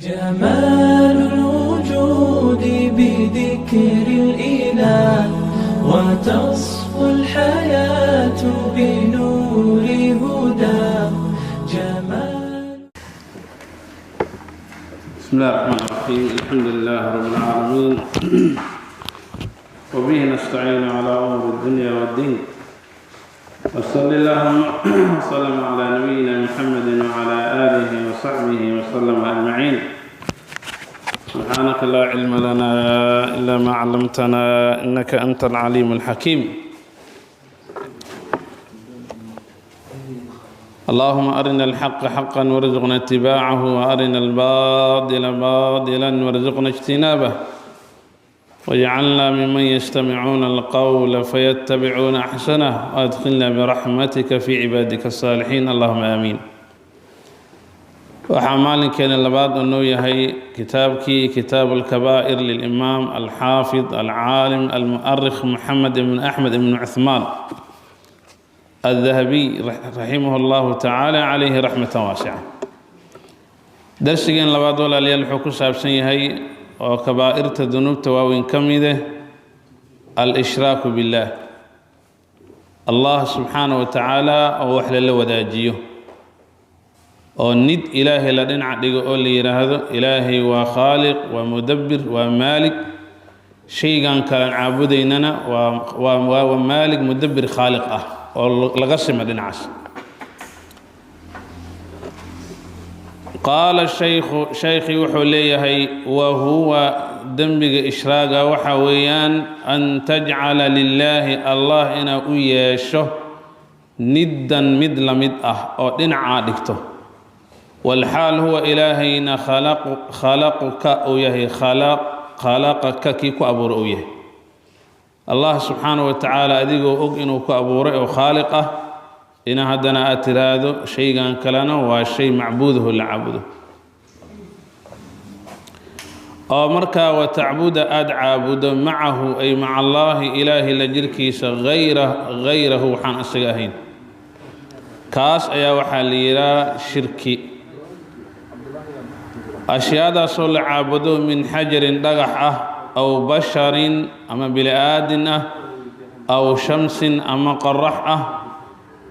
جمال الوجود بذكر الإله، وتصفو الحياة بنور هدى جمال. بسم الله الرحمن الرحيم، الحمد لله رب العالمين، وبه نستعين على أمور الدنيا والدين، وصل اللهم وسلم على نبينا محمد وعلى آله وصحبه وسلم أجمعين. سبحانك لا علم لنا إلا ما علمتنا إنك أنت العليم الحكيم. اللهم أرنا الحق حقا وارزقنا اتباعه، وأرنا الباطل باطلا وارزقنا اجتنابه، واجعلنا ممن يستمعون القول فيتبعون أحسنه، وأدخلنا برحمتك في عبادك الصالحين، اللهم آمين. Waxaa maalinkeena labaad oo noo yahay kitaabkii Kitaabu Alkabaa'ir lilimaam alxaafid alcaalim almu'arikh Moxamed ibn Axmed ibn Cuthmaan Aldahabiy, raximah allahu tacaala calayhi raxmatan waasica. Darsigeen labaad, walaalayaal, wuxuu ku saabsan yahay oo kabaa'irta dunuubta waaweyn ka mide al-ishraaku billaah, Allah subxaanaه wa tacaala oo wax lala wadaajiyo, oo nid Ilaahay la dhinaca dhigo, oo la yidhaahdo Ilaahay waa khaaliq, waa mudabbir, waa maalig, shaygan kalan caabudaynana waa maalig, mudabbir, khaaliq ah, oo laga sima dhinacaas. Qaala shaykhu, shaykhii wuxuu leeyahay: wa huwa dembiga ishraaga waxa weeyaan an tajcala lilaahi, Allah inaa u yeesho, niddan, mid la mid ah oo dhinacaa dhigto, walxaal huwa Ilaahayna khalaquka uu yahay, khalaqaka, kii ku abuuray uu yahay Allah subxaanaه wa tacaala. Adigoo og inuu ku abuuray oo khaaliq ah, ina haddana aad tiraahdo shaygan kalena waa shay macbuudaho la caabudo, oo markaa wa tacbuda, aada caabudo, macahu, ay maca Allaahi, Ilaahay la jirkiisa, hayrahu, waxaan isaga ahayn. Kaas ayaa waxaa la yidhaha shirki. Ashyaadaasoo la caabudo, min xajarin, dhagax ah, aw basharin, ama bini-aadin ah, aw shamsin, ama qorax ah,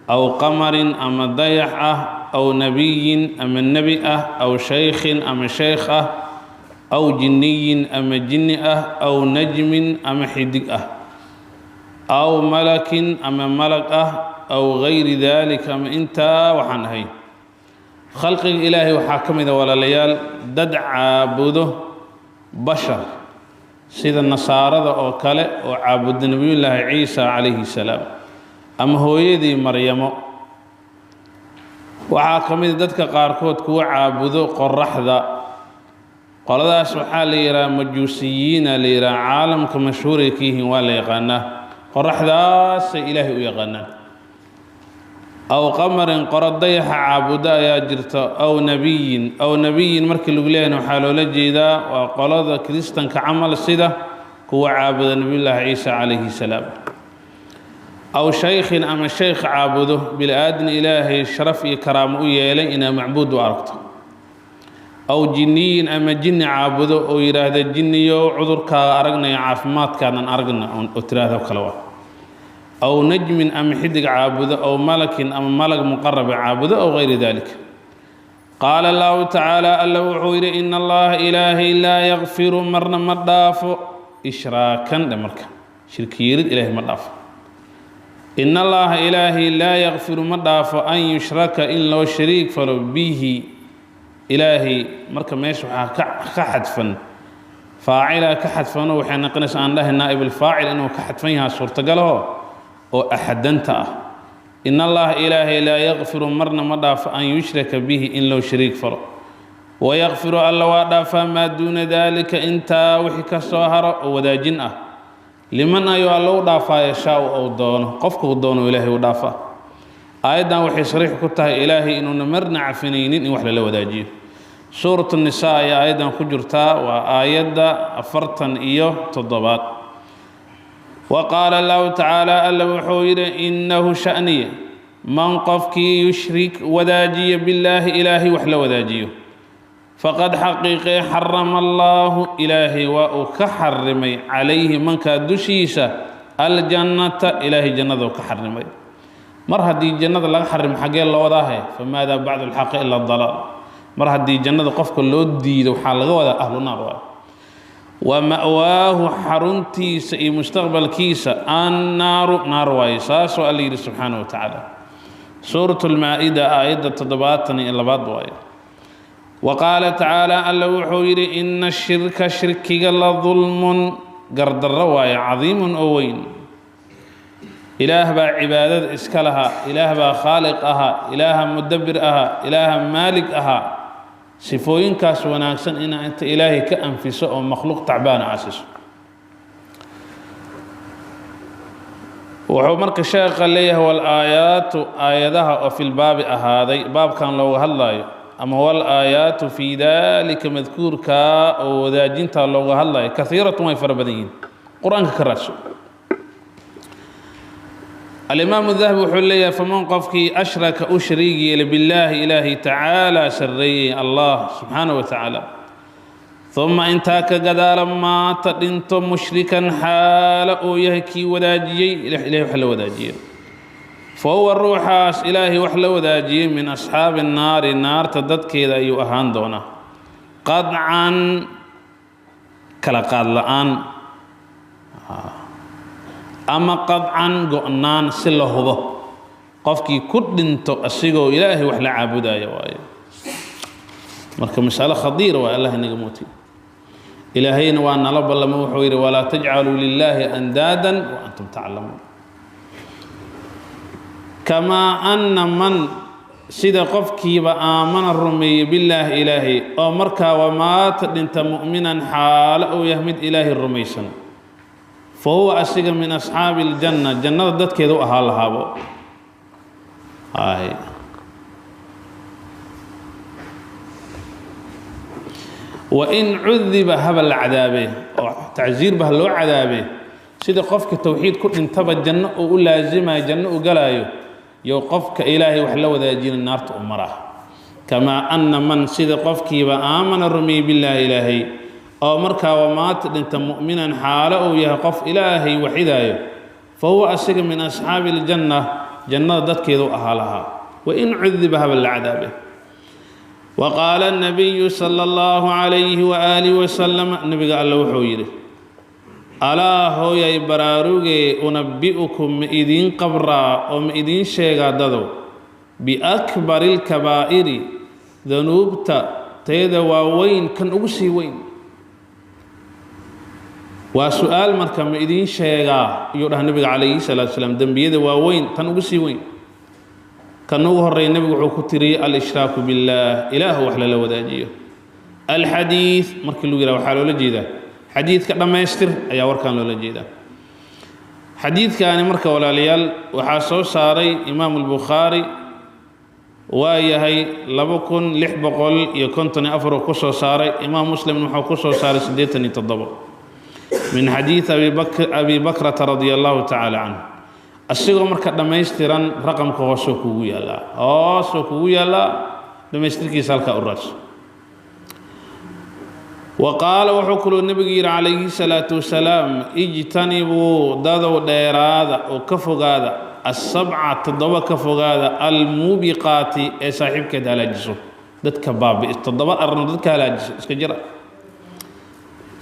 aw qamarin, ama dayax ah, aw nebiyin, ama nebi ah, aw shaykhin, ama sheykh ah, aw jinniyin, ama jinni ah, aw najmin, ama xidig ah, aw malakin, ama malag ah, aw gayri daalika, ama intaa waxaan ahayn. Khalqiga Ilaahay waxaa ka mid a, walaalayaal, dad caabudo bashar, sida Nasaarada oo kale oo caabuda Nebiyullaahi Ciisa calayhi salaam ama hooyadii Maryamo. Waxaa ka mid a dadka qaarkood kuwa caabudo qoraxda. Qoladaas waxaa la yidhaha Majuusiyiina la yidhaha, caalamka mashhuuray ka yihiin, waa la yaqaanaa, qoraxdaasay Ilaahay u yaqaanaan. Aw qamarin, qoro dayaxa caabudo ayaa jirta. Aw nebiyin, aw nebiyin markii lagu leeyahayna waxaa loola jeedaa waa qolada Kiristanka camal, sida kuwa caabuda Nebiyullaahi Ciisa calayhi salaam. Aw shaykhin, ama sheykh caabudo, bili-aadin Ilaahay sharaf iyo karaamo u yeelay inaa macbuud u aragto. Aw jinniyin, ama jinni caabudo oo yidhaahda: "Jinniyo, cudurkaaga aragnaya, caafimaadkaadan aragna," oo tiraahdo kale waa. Aw najmin, ama xidig caabudo, aw malakin, ama malag muqaraba caabudo, aw gayri dalik. Qaala Allahu tacaala, Alla wuxuu yidhi: "Ina Allaha, Ilaahay, laa yakfiru, marna ma dhaafo, ishraakan dhe." Marka shirki yeelid Ilaahay ma dhaafo. In Allaha, Ilaahay, laa yakfiru, ma dhaafo, an yushraka, in loo shariig falo, bihi, Ilaahay. Marka meesha waxaa ka xadfan faacilaa ka xadfano, waxay noqonaysaa aan dhahay naa'ib alfaacil inuu ka xadfan yahaa suurtagalaho oo axadanta ah. In Allaha, Ilaahay, laa yakfiru, marna ma dhaafo, an yushraka bihi, in loo shariig falo. Wayakfiru, Alla waa dhaafaa, maa duuna daalika, intaa wixii ka soo haro oo wadaajin ah, liman ayuu Alla u dhaafaa, yashaau, ou doono, qofkuu doono Ilaahay u dhaafaa. Aayaddan waxay sariix ku tahay Ilaahay inuuna marna cafinaynin in wax lala wadaajiyo. Suuratu Nisaa ayaa aayaddan ku jirtaa, waa aayadda 47aad. Wa qaala Allahu tacaala, Alla wuxuu yidhi: "Innahu sha'niya, man, qofkii, yushrik, wadaajiyo, billaahi, Ilaahay wax la wadaajiyo." Faqad xaqiiqee xarama Allaahu, Ilaahay waa uu ka xarimay, calayhi mankaa dushiisa, aljannata, Ilaahay jannada uu ka xarimay. Mar haddii jannada laga xarimo, xaggee loo wadaahe? Famaadaa bacdu alxaqi ila dalaal. Mar haddii jannada qofka loo diido, waxaa laga wadaa ahlu naar waay. Wa ma'waahu, xaruntiisa iyo mustaqbalkiisa, annaaru, naar waaye. Saasoo Alla yidhi subxaanahu wa tacaala, Suurat Lmaa-ida aayadda 72aad waaye. Wa qaala tacaala, Alla wuxuu yidhi: ina shirka, shirkiga, la dulmun, gardarro waaye, cadiimun, oo weyn. Ilaah baa cibaadada iska lahaa, Ilaah baa khaaliq ahaa, Ilaaha mudabbir ahaa, Ilaaha maalig ahaa. Sifooyinkaas wanaagsan inaa inta Ilaahay ka anfiso oo makhluuq tacbaana aasiso. Wuxuu marka sheekha leeyahay: walaayaatu, aayadaha oo filbaabi ahaaday, baabkan looga hadlaayo, ama walaayaatu fii dalika, madkuurkaa oo wadaajintaa looga hadlayo, kahiiratun, way fara badan yihiin, Qur-aanka ka raadso. Alimaamu Dahabi wuxuu leeyahay: faman, qofkii, ashraka, u shariig yeelay, billaahi, Ilaahi, tacaala, sarreeyey, Allah subxaanaه wa tacaala, uma intaa ka gadaala maata, dhinto, mushrikan, xaalo uu yahay kii wadaajiyey, Ilahay wax la wadaajiyey, fa huwa, ruuxaas Ilaahay wax la wadaajiyey, min asxaabi الnaari, naarta dadkeeda ayuu ahaan doonaa, qadcan, kala qaad la-aan, ama qadcan, go-naan, si la hubo. Qofkii ku dhinto asigoo Ilaahay wax la caabudaya waayo. Marka masalo khadiira waay. Allah inaga mootiy. Ilaahayna waa nala ballamo, wuxuu yidhi: walaa tajcaluu lilaahi andaadan wa antum taclamuun. Kamaa anna man, sida qofkiiba, aamana, rumeeyey, billaahi, Ilaahay, oo markaa wamaata, dhinta, mu'minan, xaalo uu yahay mid Ilaahay rumaysan, fa huwa, asiga, min asxaabi aljanna, jannada dadkeeda u ahaa lahaabo ay. Wain cudiba, haba la cadaabe oo tacsiirba ha loo cadaabe. Sida qofka towxiid ku dhintaba janno uu u laasimayo, janno u galaayo, yo qofka Ilaahay wax la wadaajina naarta u maraa. Kamaa anna man, sida qofkiiba, aamana, rumeeyey, billaahi, Ilaahay, oo markaa wamaata, dhinta, mu'minan, xaalo uu yahay qof Ilaahay waxidaayo, fa huwa, asiga, min asxaabi aljanna, jannada dadkeeda u ahaa lahaa, wain cudiba, haba la cadaabe. Wa qaala الnabiyu salى اllahu calayhi waaalihi wasalam, nabiga Alle wuxuu yidhi: alaa hooyay, baraarugee, unabi'ukum, ma idiin qabraa oo ma idiin sheegaa dadow, biakbari اlkabaa'iri, danuubta teeda waaweyn kan ugu sii weyn? Waa su-aal. Marka ma idiin sheegaa, ayuu dhaha nabiga calayhi salaatu salaam, dembiyada waaweyn tan ugu sii weyn? Kan ugu horreeya nebigu wuxuu ku tiriyey alishraaku billaah, Ilaah wax lala wadaajiyo. Alxadiid markii lagu yidhaha, waxaa loola jeedaa xadiidka dhammaystir ayaa warkan loola jeedaa. Xadiidkaani marka, walaalayaal, waxaa soo saaray Imaamu Albukhaari, waa yahay, 2654 uu ku soo saaray. Imaam Muslimna wuxuu ku soo saaray 87, min xadiid Abi Bakrata radia Allahu tacaala canhu. Asigoo marka dhammaystiran raqamka hoosoo kugu yaallaa, hoosoo kugu yaallaa dhammaystirkiisa, halkaa u raadso. Wa qaala, wuxuu kaluu nebigu yidhi calayhi salaatu wasalaam: ijtanibuu, dadow dheeraada oo ka fogaada, asabca, toddoba ka fogaada, almuubiqaati, ee saaxiibkeed halaajiso, dadka baabi'is. Toddoba arnood dadka halaajiso iska jira.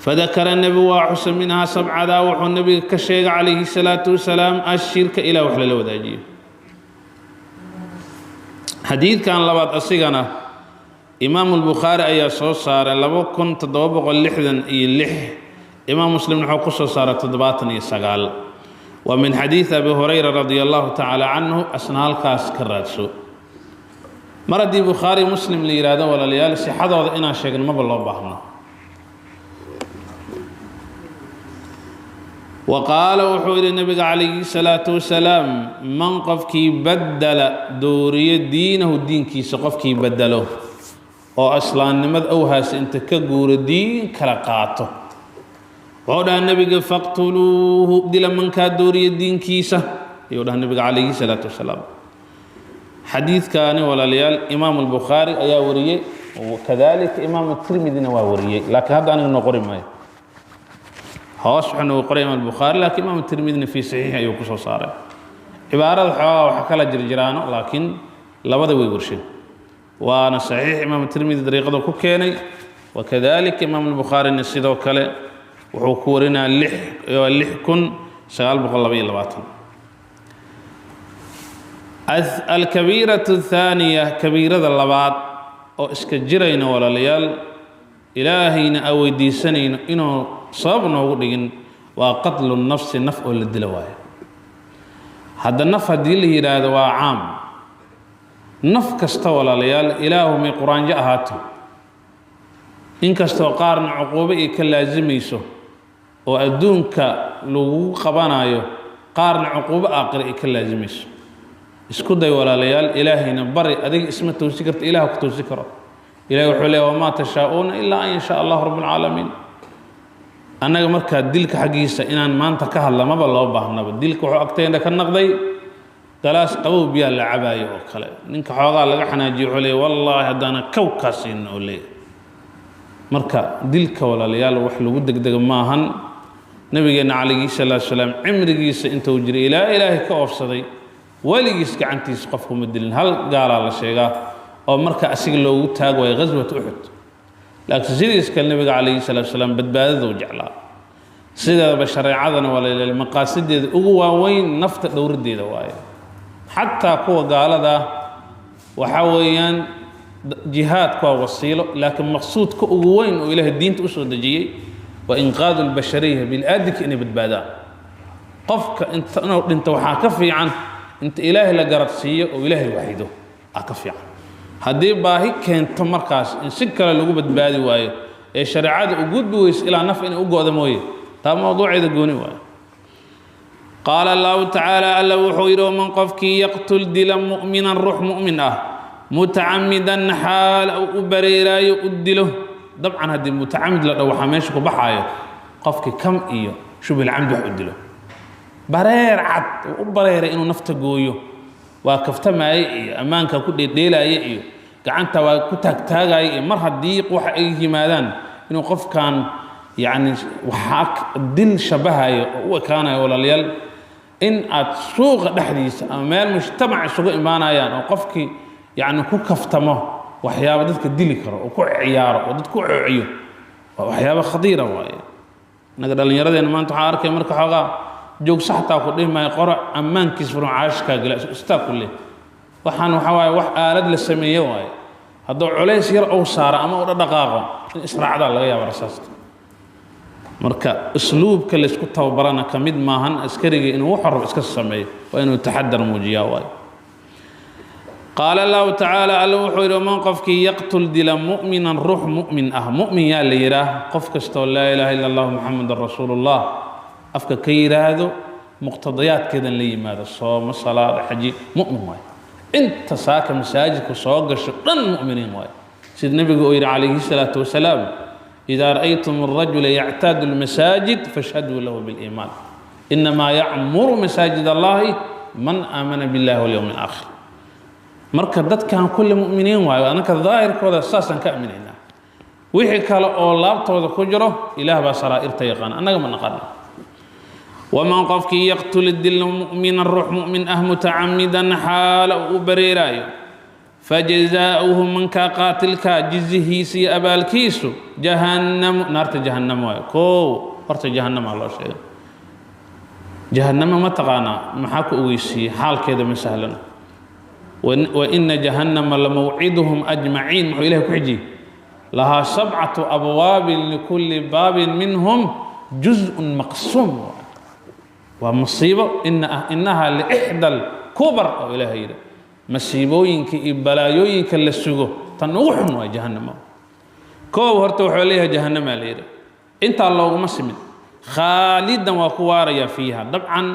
Fadakara, nebigu waa xusa, minhaa, sabcadaa wuxuu nebiga ka sheegay calayhi salaatu wasalaam ashirka, Ilah wax lala wadaajiyo. Xadiidkan labaad asigana Imaamu Albukhaari ayaa soo saaray 2766, Imaam Muslimna wuxuu ku soo saaray 79, waa min xadiidi Abi Hurayra radia Allahu tacaala canhu. Asna halkaas ka raadso. Mar haddii Bukhaari Muslim la yidhaahdo, walaalayaal, sixadooda inaan sheegno maba loo baahno. Wa qaala, wuxuu yidhi nabiga calayhi salaatu wasalaam: man, qofkii, badala, dooriyo, diinahu, diinkiisa qofkii bedelo, oo islaamnimada owhaas inta ka guuro diin kala qaato, wuxuu dhaha nebiga: faqtuluuhu, dila mankaa dooriyo diinkiisa, ayuu dhaha nebiga calayhi salaatu wasalaam. Xadiidkaani, walaalayaal, Imaamu Albukhaari ayaa wariyey. Kadalika Imaamu Tirmidina waa wariyey, laakiin hadda aniga noo qori maayo. Hoos wuxuu noogu qoray Imaam Bukhaari, laakiin Imaam Tirmidina fii saxiixi ayuu ku soo saaray. Cibaarada xoogaa waxa kala jirjiraano, laakiin labada way warsheen, waana saxiix. Imaam Tirmidi dariiqada ku keenay, wakadalika Imaam Albukhaarina sidoo kale wuxuu ku warinaa 6922. Alkabiiratu athaaniya, kabiirada labaad oo iska jirayna walaalayaal, Ilaahayna aa weydiisanayno inuu sabab noogu dhigin, waa qatlu nafsi, naf oo la dilo waayo. Hadda naf haddii la yidhaahdo waa caam, naf kasta walaalayaal, Ilaahu may quraanjo ahaato, inkastoo qaarna cuquubo ay ka laasimayso oo adduunka lagu qabanayo, qaarna cuquubo aakhira ay ka laasimayso. Isku day walaalayaal, Ilaahayna bari. Adiga isma toosi karta, Ilaah ku toosi karo. Ilahay wuxuu leeya: "Wamaa tashaa'uuna ilaa an yashaa Allahu rabbulcaalamiin." Annaga markaa dilka xaggiisa inaan maanta ka hadla maba loo baahnaba. Dilka wuxuu agtayna ka naqday galaas qabow biyaa la cabaayo oo kale. Ninka xoogaa laga xanaajiyo wuxuu leeya: "Wallaahi haddaana kow kaa siinin," oo leeyahy. Marka dilka walaalayaal wax lagu degdega maahan. Nabigeenna calayhi salaatu salaam cimrigiisa intuu jiray ilaa Ilaahay ka oofsaday, weligiis gacantiisa qofkuma dilin. Hal gaalaa la sheegaa oo marka asiga loogu taag waayo ghaswat Uxud, laakiin sidiis kale nabiga calayhi salaatu salaam badbaadada u jeclaa. Sideedaba shareecadana waa la maqaasideeda ugu waaweyn nafta dhowriddeeda waaye. Xataa kuwa gaalada waxaa weeyaan jihaadku waa wasiilo, laakiin maqsuudka ugu weyn oo Ilaahay diinta usoo dejiyey waa inqaadu albashariya, bini-aadamka inay badbaadaan. Qofka inta inuu dhinto waxaa ka fiican inta Ilaahay la garabsiiyo oo Ilaahay waxido aa ka fiican. Haddii baahi keento markaas in si kale lagu badbaadi waayo ee shareecada u gudbi weyso ilaa naf inay u go'da mooye, taa mawduuceeda gooni waayo. Qaala Allahu tacaala, Alla wuxuu yidhi: "Waman qofkii yaqtul dila mu'minan, ruux mu'min ah, mutacamidan xaal uu u bareeraayo u dilo." Dabcan haddii mutacamid la dhaho, waxaa meesha ku baxaayo qofkii kam iyo shubhil camdi wax u dilo, bareer cad uu u bareeray inuu nafta gooyo. Waa kaftamaaye iyo ammaanka ku dheeldheelaaye iyo gacanta waa ku taagtaagaaye iyo mar haddii waxa ay yimaadaan inuu qofkan yacni waxaa dil shabahayo oo u ekaanayo. Walaalayaal, in aad suuqa dhexdiisa ama meel mujtamac isugu imaanayaan oo qofkii yacni ku kaftamo waxyaaba dadka dili karo oo ku ciyaaro oo dad ku coociyo, waa waxyaaba khadiira waaye. Innaga dhallinyaradeena maanta waxaa arkaya marka xoogaa joogso xataa ku dhihi maayo, qoro ammaankiis furan caashkaa gala istaag ku leh. Waxaan waxaa waaye wax aalad la sameeye waaye. Hadduu culays yar uu saaro ama uu dhadhaqaaqo, in israacdaa laga yaaba rasaasta. Marka usluubka laysku tababarana ka mid maahan askariga inuu wax rabo iska sameeyo, waa inuu taxadar muujiyaa waayo. Qaala Allahu tacaala, Alla wuxuu yidhi: "Waman qofkii yaqtul dila mu'minan, ruux mu'min ah." Mu'min yaa la yidhaah? Qof kastoo "laa ilaaha illa Allahu Muxamadan rasuulullah" afka ka yidhaahdo, muqtadayaadkeedan la yimaado, soomo, salaada, xaji, mu'min waayo. Inta saaka masaajidka soo gasho dhan mu'miniin waayo, sida nebigu uu yidhi calayhi salaatu wasalaam: "Idaa ra'aytum arajula yactaadu almasaajid fashhaduu lahu biliimaan, inamaa yacmuru masaajid Allahi man aamana billahi walyowmi alaakhir." Marka dadkan kulli mu'miniin waayo, anaka daahirkooda saasaan ka aaminaynaa. Wixii kale oo laabtooda ku jiro Ilaah baa saraa'irta yaqaana, annaga ma naqaano. Waman qofkii yaqtul dil mu'minan, ruux mu'min ah, mutacamidan xaala uu u bareeraayo, fajazaa'uhu, mankaa qaatilkaa jizihiisa iyo abaalkiisu, jahannamu, naarta jahannam waayo. Koow horta jahannamaa loo sheegay. Jahannamo ma taqaanaa? Maxaa ku ogeysiiyey? Xaalkeeda ma sahlana. Wa ina jahannama lamawciduhum ajmaciin. Muxuu Ilahay ku xijiyey? Lahaa sabcatu abwaabin likulli baabin minhum juzءun maqsuum. Waa masiibo. Inahaa lixda alkubar oo Ilaahay yidhi, masiibooyinka iyo balaayooyinka la sugo tan ugu xun waa jahannamo. Koow horta wuxuu leeyahay jahannamaa la yidhi, intaa looguma simin. Khaalidan, waa ku waarayaa, fiiha. Dabcan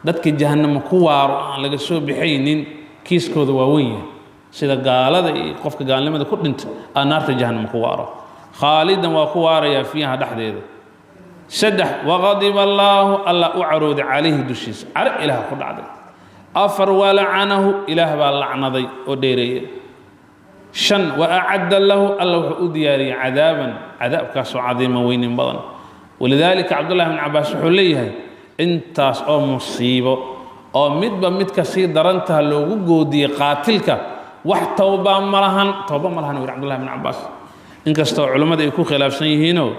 dadka jahannamo ku waaro aan laga soo bixaynin kiiskooda waa weyn yahay, sida gaalada iyo qofka gaalnimada ku dhinta aa naarta jahannamo ku waaro. Khaalidan, waa ku waarayaa, fiiha, dhexdeeda. Saddex, waqadiba Allaahu, Allah u carooday, calayhi, dushiisa caro Ilaah ku dhacday. Afar, walacanahu, Ilaah baa lacnaday oo dheereeyay. Shan, wa acadda lahu, alla wuxuu u diyaariyey cadaaban, cadaabkaasoo cadiima, weynin badan. Walidaalika Cabdullahi bn Cabaas wuxuu leeyahay intaas oo musiibo oo midba midka sii darantaha loogu goodiyey qaatilka, wax towbaa ma lahan, towba ma lahan, yiri Cabdullahi bn Cabaas. Inkastoo culimmada ay ku khilaafsan yihiinoo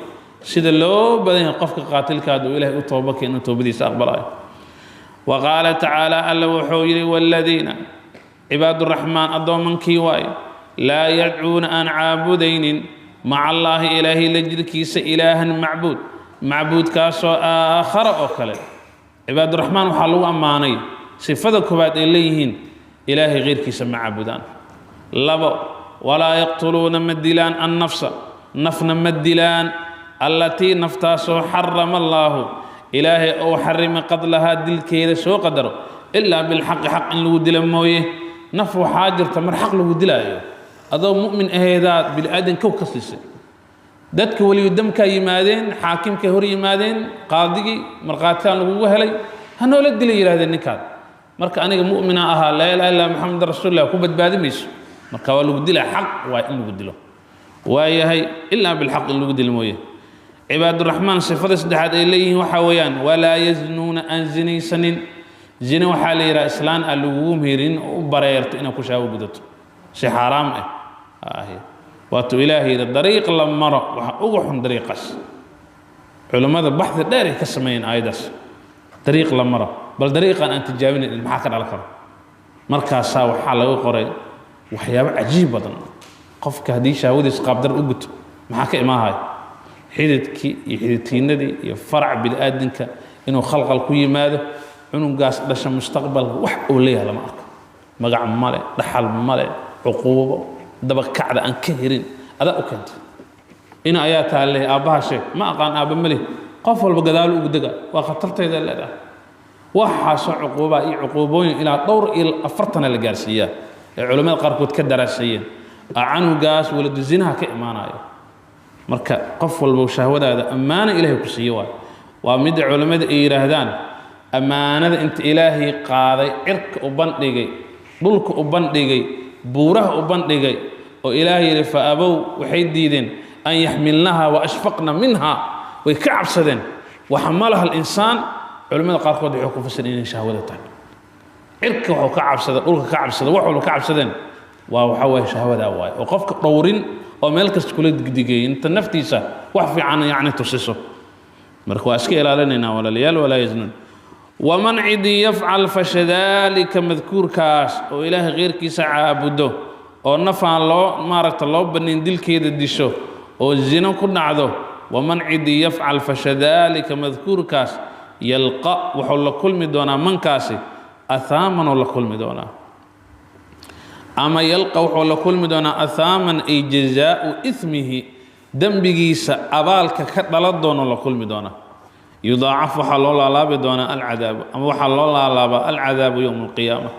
sida loo badan yahay qofka qaatilka hadduu Ilahay u tooba keeno toobadiisa aqbalayo. Wa qaala tacaala, alla wuxuu yidhi: waaladiina cibaaduraxmaan, addoomankii waaye, laa yadcuuna, aan caabudaynin, maca Allaahi, Ilaahay la jirkiisa, ilaahan, macbuud, macbuudkaasoo aakhara oo kale. Cibaaduraxmaan waxaa lagu ammaanay sifada koowaad ay leeyihiin: Ilaahay keyrkiisa ma caabudaan. Labo, walaa yaqtuluuna, ma dilaan, annafsa, nafna ma dilaan, allatii, naftaasoo, xarama Allaahu, Ilaahay ou xarimay, qadlahaa, dilkeeda soo qadaro, ilaa bilxaqi, xaq in lagu dila mooye. Naf waxaa jirta mar xaq lagu dilaayo. Adoo mu'min aheedaad bini aadan kow ka siisay, dadka weliyu damkaa yimaadeen, xaakimkay hor yimaadeen, qaadigii markhaatigaan lagugu helay, ha noola dilay yidhahdeen ninkaan. Marka aniga mu'mina ahaa, laa ilaha illa Maxamed rasuulillah, ku badbaadi mayso. Marka waa lagu dilaa, xaq waa in lagu dilo waayahay, ilaa bilxaq in lagu dilo mooye. Cibaaduraxmaan sifada saddexaad ay leeyihiin waxaa weeyaan: walaa yaznuuna, aan zinaysanin. Zine waxaa la yidhaha islaan aan lagugu meherin oo u bareerto inaad ku shaawo gudato si xaaraam ah. Waatuu Ilaahay yidhi dariiq la maro waxa uga xun dariiqaas. Culimmada baxdi dheer ay ka sameeyeen aayaddaas, dariiq la maro. Bal dariiqan aan tijaabinayn maxaa ka dhalan karo? Markaasaa waxaa laga qoray waxyaabo cajiib badan. Qofka haddii shahwadiis qaabdar u guto, maxaa ka imaahaya? Xididkii iyo xididtiinadii iyo farac bini-aadinka inuu khalqal ku yimaado. Cunugaas dhasha mustaqbalka wax uu leeyahay lama arko, magac male, dhaxal male, cuquubo dabakacda aan ka herin adaa u keentay. Ina ayaa taa leeyahay, aabbaha sheeg, ma aqaan, aabba ma leh. Qof walba gadaalu ugu dega, waa khatartayda leedahay. Waxaasoo cuquubaa iyo cuquubooyin ilaa dhowr iyo afartana la gaarsiiyaa ee culimmada qaarkood ka daraaseeyeen canugaas waladu zinaha ka imaanayo. Marka qof walba shahwadaada ammaano Ilaahay ku siiye waay. Waa midda culimmada ay yidhaahdaan ammaanada inta Ilaahay qaaday, cirka u bandhigay, dhulka u bandhigay, buuraha u bandhigay, oo Ilaahay yidhi fa abow, waxay diideen, an yaxmilnaha wa ashfaqna minha, way ka cabsadeen, waxamalaha alinsaan. Culimmada qaarkood waxay ku fasireen inay shahwada tahay. Cirka waxuu ka cabsada, dhulka ka cabsada, wax walba ka cabsadeen waa waxa waaye shahwadaa waaye, oo qofka dhowrin oo meel kasta kula digdigayay inta naftiisa wax fiican yacni tusiso. Marka waa iska ilaalinaynaa, walaalayaal. Walaa yaznuun. Waman cidii yafcal fasha daalika madkuurkaas oo Ilaahay keyrkiisa caabudo, oo nafaan loo maaragta loo bannayn dilkeeda disho, oo zino ku dhacdo, waman cidii yafcal fasha daalika madkuurkaas, yalqa, wuxuu la kulmi doonaa mankaasi, ahaaman oo la kulmi doonaa, ama yalqa, wuxuu la kulmi doonaa, ahaaman ay jazaau ismihi, dembigiisa abaalka ka dhala doono la kulmi doonaa. Yudaacaf, waxaa loo laalaabi doonaa, alcadaabu, ama waxaa loo laalaabaa, alcadaabu yowma alqiyaama.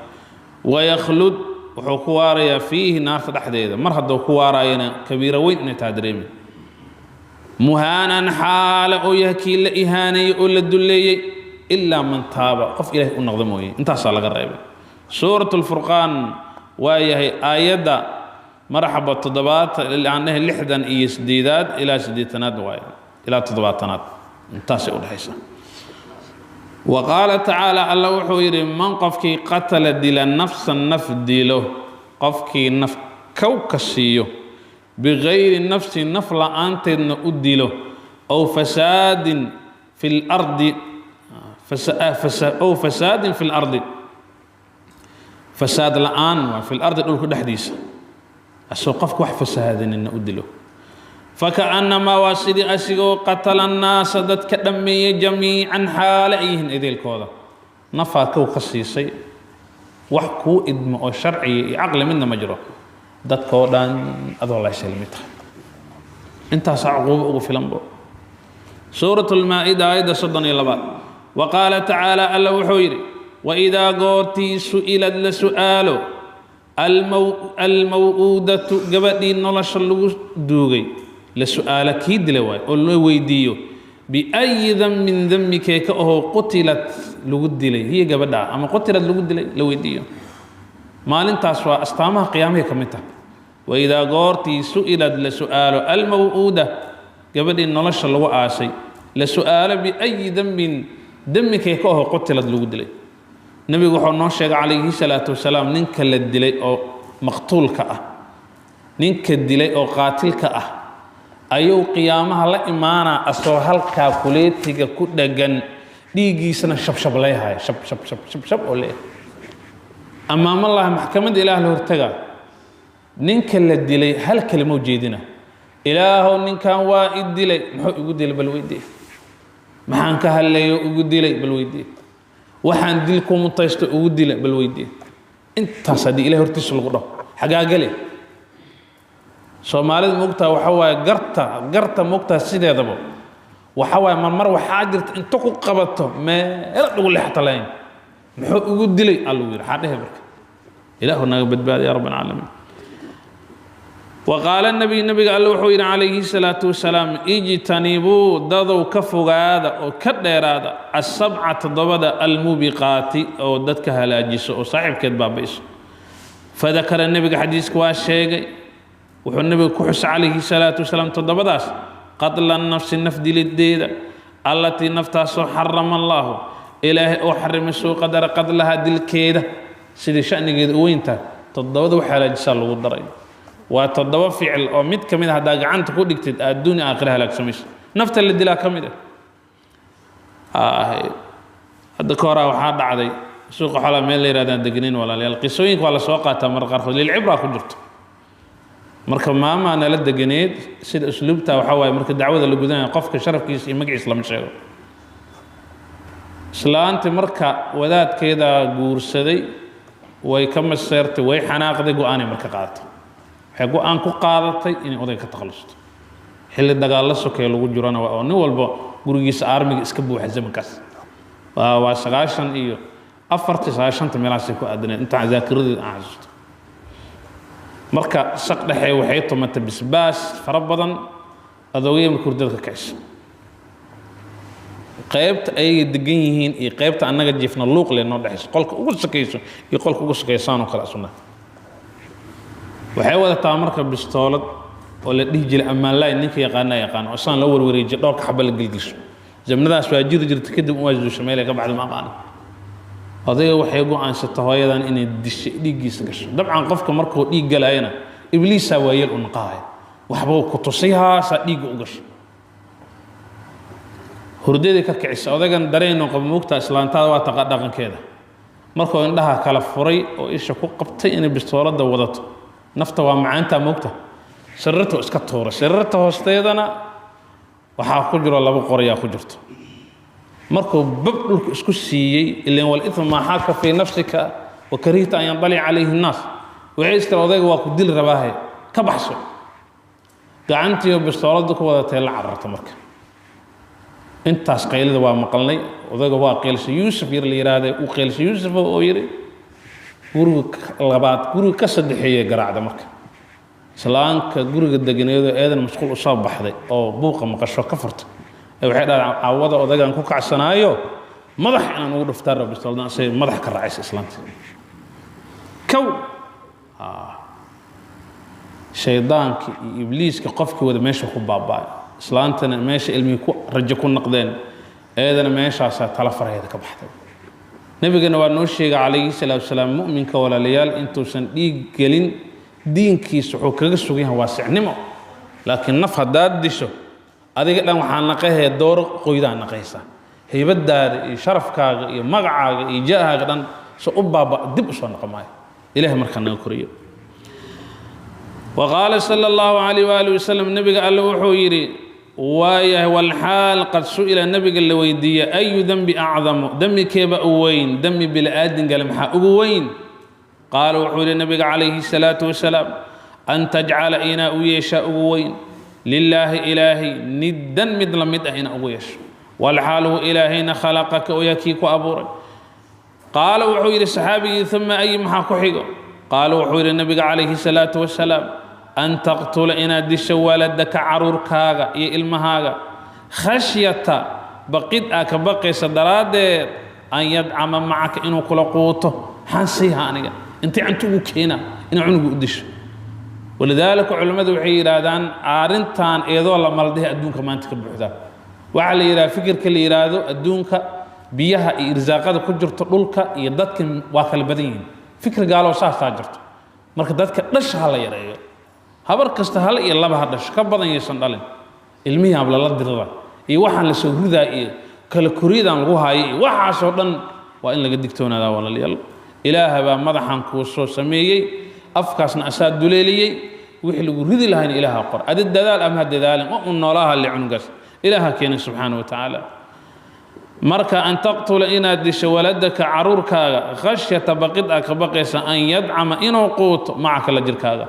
Wayakhlud, wuxuu ku waarayaa, fiihi, naarta dhexdeeda. Mar hadduu ku waaraayana kabiiro weyn inay taa dareemi. Muhaanan, xaala oo yahay kii la ihaaneeyey oo la dulleeyey, ilaa man taaba, qof Ilahay u noqda mooye. Intaasaa laga reebay. Suurat lfurqaan waa yahay aayadda marxaba 70, aan dhahay 68aad ilaa 80aad waaye, ilaa 70aad, intaasay udhexaysaa. Wa qaala tacaala, alla wuxuu yidhi: man qofkii qatala dila, nafsan naf dilo, qofkii naf kow ka siiyo, bigayri nafsin, naf la-aanteedna u dilo, ow fasaadin fi lardi, ow fasaadin fi lardi, fasaad la-aan waa, fi lardi, dhulka dhexdiisa, asoo qofka wax fasahaadinina u dilo, fakaأnnamaa, waa sidii asigoo, qatala annaasa, dadka dhammeeyey, jamiican, xaale ay yihiin edeelkooda. Nafaa kow ka siisay, wax kuu idmo oo sharciga iyo caqli midna ma jiro, dadkoo dhan adoo laysay lamid tahay. Intaasaa cuquubo ugu filanbo. Suurat lmaa-ida aayadda 32aad. Wa qaala tacaala, alla wuxuu yidhi: waidaa goortii su'ilad la su'aalo, almaw-uudatu, gabadhii nolosha lagu duugay la su'aalo, kii dila waayo oo loo weydiiyo, biayi dambin, dembikee ka ahoo, qutilad lagu dilay, hiya gabadhaa, ama qutilad lagu dilay la weydiiyo. Maalintaas waa astaamaha qiyaamahay ka mid tahay. Waidaa goortii su'ilad la su'aalo almaw'uuda, gabadhii nolosha lagu aasay la su'aalo, biayi dembin, dembikay ka aho, qutilad lagu dilay. Nebigu wuxuu noo sheegay calayhi salaatu wasalaam, ninka la dilay oo maqtuulka ah, ninka dilay oo qaatilka ah, ayuu qiyaamaha la imaanaa asoo halkaa kuleetiga ku dhagan, dhiiggiisana shabshablayhaya, shab shab shab shab shab oo leeyahay. Amaamallahi, maxkamadda Ilaah la hortagaa, ninka la dilay hal kelimo jeedina: "Ilaahow, ninkan waa i dilay, muxuu igu dilay bal weydii, maxaan ka hadleeyo igu dilay bal weydii, waxaan dil ku mutaysto ugu dilay bal weydii." Intaas haddii Ilahay hortiisa lagu dhaho, xagaa gale? Soomaalida moogtaa waxa waaye garta, garta moogtaa sideedaba waxa waaye marmar waxaa jirta inta ku qabato meelo dhugu leexata lahayn. "Muxuu igu dilay?" aa lagu yidhi, xaa dhehe? Marka Ilaahu naga badbaadi ya rabb alcaalamiin. وقال النبي, nabiga alle wuxuu yidhi calayhi salaatu wasalaam: "اجتنبوا, dadow ka fogaada oo ka dheeraada, السبع, toddobada, الموبقات, oo dadka halaajiso oo saaxiibkeed baaba'iso." فذكر, nebiga xadiiska waa sheegay, wuxuu nebiga ku xusay calayhi salaatu wasalaam toddobadaas: قتل النفس, naf dilideeda, التي, naftaasoo, حرم الله, Ilaahay oo xarimay, soo qadara, قتلها, dilkeeda, sidii shanigeeda u weyntahay. Toddobada wax halaajisaa lagu daray waa toddoba ficil oo mid ka mid a haddaa gacanta ku dhigtid adduunya aakhira halaagsamayso. Nafta la dilaa ka mid ah. Hadda ka horaa waxaa dhacday suuqa xoolaa meel la yirahdaan degnayn. Walaalayaal, qisooyinka waa la soo qaataa mar qaarkood, للعبرة ku jirto. Marka maamaa nala deganeed. Sida usluubta waxaa waaye, marka dacwada la gudanaya, qofka sharafkiisa iyo magaciisa lama sheego. Islaanti marka wadaadkeeda guursaday way ka maseertay, way xanaaqday, go-aanay marka qaadatay. Waxay go-aan ku qaadatay inay odayga ka takhalusto. Xilli dagaalla sokeeye lagu jirana waa oo nin walba gurigiisa aarmiga iska buuxa. Zamankaas waa 94-tii, 95-ta meelahaasay ku aadaneed, intaan daakiradeeda aan xasuusto. Marka saq dhexe waxay tumatay bisbaas fara badan. Adoogaya marka hurdada ka kicisa, qaybta ayaga degan yihiin iyo qaybta annaga jiifna luuq le noo dhexayso, qolka ugu sokayso iyo qolka ugu sokaysaanoo kale asuna. Waxay wadataa marka bistoolad oo la dhihi jiray ammaanlaay, ninka yaqaana yaqaan, oo saan loo warwareejiyo, dhowrka xaba la gelgesho. Zamnadaas waa jiri jirta, kadib waa zuusha, meel ay ka baxda ma aqaana. Odayga waxay go-aansatay hooyadan inay dishay, dhiiggiisa gasho. Dabcan qofka markuu dhiig galayana ibliisaa waayeel u naqahaya, waxbuu ku tusay, haasaa dhiigga u gasho. Hurdadii ka kicisa, odaygan dareenuu qaba, moogtaa islaantaada waa taqa dhaqankeeda. Markuu indhaha kala furay oo isha ku qabtay inay bistooladda wadato, nafta waa macaantaa moogta, sariirta iska tuuray. Sariirta hoosteedana waxaa ku jiro laba qorayaa ku jirto. Markuu bab dhulka isku siiyey, ilan والإثم ما حاك في نفسك وكرهت أن يطلع عليه الناس, waxay istira odayga waa ku dili rabaahe, ka baxso. Gacantiiyo bistooladda ku wadatay la cararta. Marka intaas qaylida waa maqalnay. Odayga waa qeylshay, Yuusuf yar la yidhaahday uu qeylshay, Yuusuf oo yidhi guriga labaad, guriga ka saddexeeyay garaacda. Marka islaanka guriga deganeedoo eedan mashquul usoo baxday oo buuqa maqasho ka furtay ee waxay dhahdeen: "Caawada odaygaan ku kacsanaayo, madax inaan ugu dhuftaan rabo bistooldan." Asay madax ka raacaysa islaanta kow. Shaydaankii iyo ibliiska qofkii wada meesha ku baaba'ay, islaantana meesha ilmihii ku rajo ku noqdeen, eedana meeshaasaa tala faraheeda ka baxday. Nebigana waa noo sheegay calayhi salaatu wasalaam, mu'minka, walaalayaal, intuusan dhiig gelin diinkiisa wuxuu kaga sugan yahay waasicnimo, laakiin naf haddaad disho, adiga dhan waxaa naqahee dooro qoydaa naqaysaa, haybadaada iyo sharafkaaga iyo magacaaga iyo jaahaaga dhan so u baaba, dib u soo noqon maayo. Ilahay markaa naga koriyo. وقال صلى الله عليه وآله وسلم, nabiga alle wuxuu yidhi waayahay, والحال قد سئل, nabiga la weydiiyey: "أي الذنب أعظم?" Dembikeeba u weyn, dembi bili-aadin gale maxaa ugu weyn? قال, wuxuu yidhi nabiga calayhi الsalaatu wasalaam: "أن تجعل, inaa u yeeshaa ugu weyn, لله, Ilaahay, ندا, mid la mid ah inaa ugu yeesho, والحال هو Ilaahayna خلقك, oyaa kii ku abuuray." Qaala, wuxuu yidhi saxaabigii: "ثم أي?" Maxaa ku xigo? Qaala, wuxuu yidhi nabiga calayhi الsalaatu wasalaam: "أن تقتل, inaad disho, ولدك, caruurkaaga iyo ilmahaaga, خشية, baqid aa ka baqaysa daraaddeed, أن يطعم معك, inuu kula quuto. Maxaan siiha aniga intay canto ugu keenaa inaa cunuga u disho?" Walidaalika culimmadu waxay yidhaahdaan arrintan iyadoo la maldahay adduunka maanta ka buuxda. Waxaa la yidhaha fikirka la yidhaahdo adduunka biyaha iyo irsaaqada ku jirto dhulka iyo dadka waa kala badan yihiin. Fikir gaaloo saasaa jirto. Marka dadka dhasha ha la yareeyo, habar kasta hal iyo laba ha dhasho, ka badan yaysan dhalin. Ilmihii aan lala dirira iyo waxaan la soo ridaa iyo kala koriyadaan lagu haayo iyo waxaasoo dhan waa in laga digtoonaadaa walaalayaal. Ilaaha baa madaxan kuu soo sameeyey, afkaasna asaa duleeliyey, wixii lagu ridi lahayna ilaaha qor. Adi dadaal ama ha dadaalin, waa un noolaha le cunugaas ilaaha keenay subxaana wa tacaala. Marka an taqtula inaad disho waladaka caruurkaaga khashyata baqid a ka baqaysa an yadcama inuu quuto macaka la jirkaaga.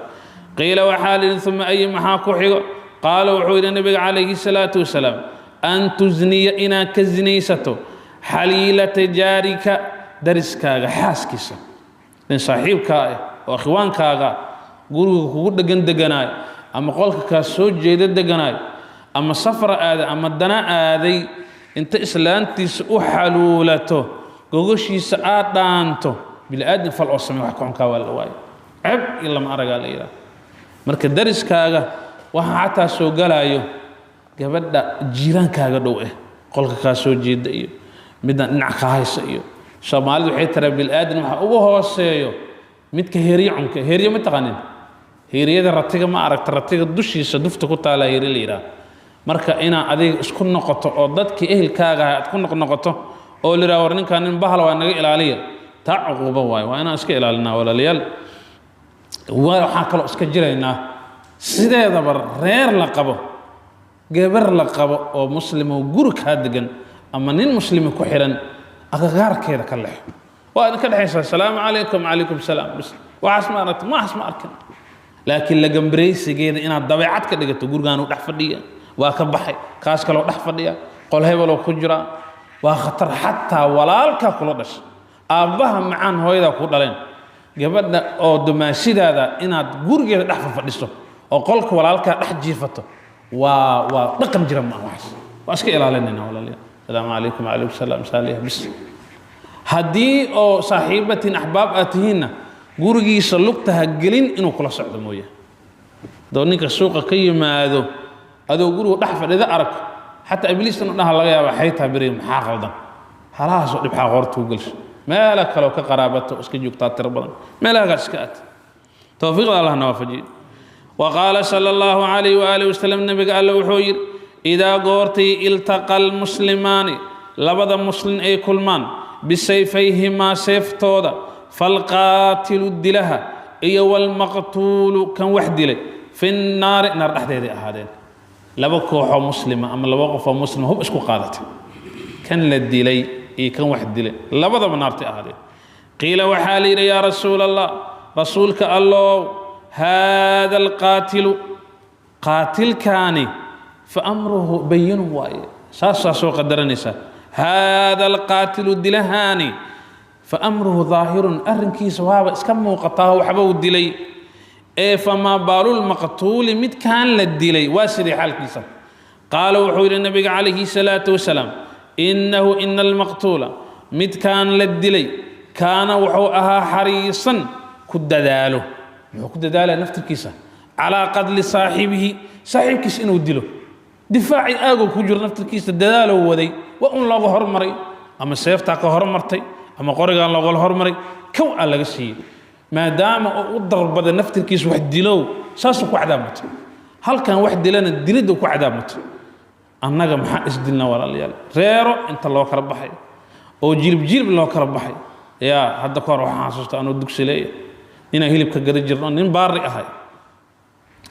Qiila waxaa la yidhi uma ayi maxaa ku xigo? Qaala wuxuu yidhi nabiga calayhi salaatu wasalaam an tusniya inaad ka zinaysato xaliilata jaarika dariskaaga xaaskiisa, nin saaxiibkaa ah oo akhwaankaaga guriga kugu dhegan deganaayo ama qolka kaa soo jeeda deganaayo ama safra aaday ama dana aaday, inta islaantiisa u xaluulato gogoshiisa aad dhaanto, bini aadam fal oo samey wax ka xunkaa waa la waayo, ceeb iyo lama aragaa la yidhaha. Marka dariskaaga waxaa xataa soo galaayo gabadha jiiraankaaga dhow eh qolka kaa soo jeeda iyo midaan dhinac ka haysa iyo Soomaalidu waxay tiraa bini-aadan waxa ugu hooseeyo midka heeryo cunka. Heeryo ma taqaanin? Heeryada ratiga ma aragta? Ratiga dushiisa dufta ku taala heeryo la yidhaha. Marka inaad adiga isku noqoto oo dadkii ehelkaaga ahay aad ku noqnoqoto oo la yidhaha war ninkaan nin bahal waa naga ilaaliya, taa cuquubo waayo, waa inaan iska ilaalinaa walaalayaal. Waxaan kaloo iska jiraynaa sideedaba reer la qabo, gabar la qabo oo muslimo guri kaa degan ama nin muslima ku xiran agagaarkeeda ka lexo. Waa idinka dhexaysaa asalaamu calaykum, calaykum salaam, bas waxaas ma aragta, waxaas ma arkin. Laakiin lagambaraysigeeda inaad dabeecad ka dhigato, gurigaan uu dhex fadhiya waa ka baxay, kaas kaloo dhex fadhiya, qol hebeloo ku jira, waa khatar. Xataa walaalkaa kula dhashay, aabbaha macaan hooyadaa ku dhaleen, gabadha oo dumaashidaada inaad gurigeeda dhex fadhiso oo qolka walaalkaa dhex jiifato waa dhaqan jira ma waxaas. Waa iska ilaalinayna walaalayaal. Asalaamu calaykum, calaykum salaam, saalih bis. Haddii oo saaxiibatin axbaab aad tihiinna gurigiisa lugta ha gelin inuu kula socdo mooye. Haddoo ninka suuqa ka yimaado adoo guriga dhex fadhida arag, xataa ibliistan u dhaha laga yaaba xaytaa beriga maxaa qaldan, halahaasoo dhibxaa qoorta u gelsho, meelo kaloo ka qaraabato iska joogtaa tiro badan, meelahagaas iska aad. Towfiiqda allahna waafajiyo. وقال صلى الله عليه وآله وسلم نبي قال له وحوير إذا قورتي التقى المسلمان لبدا مسلم أي كلمان بسيفيهما سيفتودا فالقاتل دلها إيا والمقتول كان وحدي لي في النار، نار أحد هذه أحدين. لبا كوحو مسلمة أما لبا قفو مسلمة هم اسكو قادت كان لدي لي إيه كان وحدي لي لبدا بنارتي أحدين. قيل وحالي يا رسول الله رسولك الله هذا القاتل قاتل كاني فأمره بين واي ساسا سو قدرنيسا هذا القاتل دلهاني فأمره ظاهر أرنكيس وهذا اسكم موقطاه وحبه الدلي إيه فما بال المقتول مد كان للدلي واسري حال كيسا. قال وحول النبي عليه الصلاة والسلام إنه إن المقتول مد كان للدلي كان وحوها حريصا كدداله كدداله نفت الكيسة على قتل صاحبه صاحب كيس إنه دله دفاعي آجو كجر نفت الكيسة دداله ودي وأن الله هرمري أما سيف تاك هرمرتي أما قرق الله هرمري كو على قصي ما دام أضرب بدل نفت الكيس واحد دلو ساسك وعدامت هل كان واحد دلنا دلده وعدامت النجم حق إسدلنا ولا ليال ريرو أنت الله كربحي أو جيل بجيل الله كربحي يا هذا كار وحاسس أنا ودك ليه إن هيلب كجري جران إن باري أهاي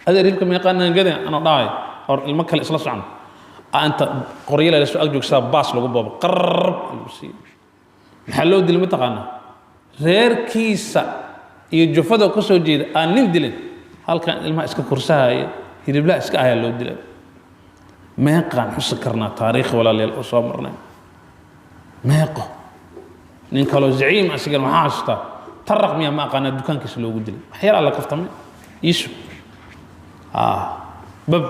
هذا هيلب كم يقان جدا أنا ضاي أو المكة الإسلاس عنه أنت قرية لا سؤال جوك ساب باص لو بابا قرب محلو دل متقنا غير كيسة يجفده كسر جيد أنا ندلين هل كان الماء إسك كرسها هيلب لا إسك أهاي لو دلين ما يقان حس كرنا تاريخ ولا للأسامرنا ما يقه نين كانوا زعيم أسجل محاسته طرق ميا ما قانا دكان كيس لو قدلي حير على كفتم يسو بب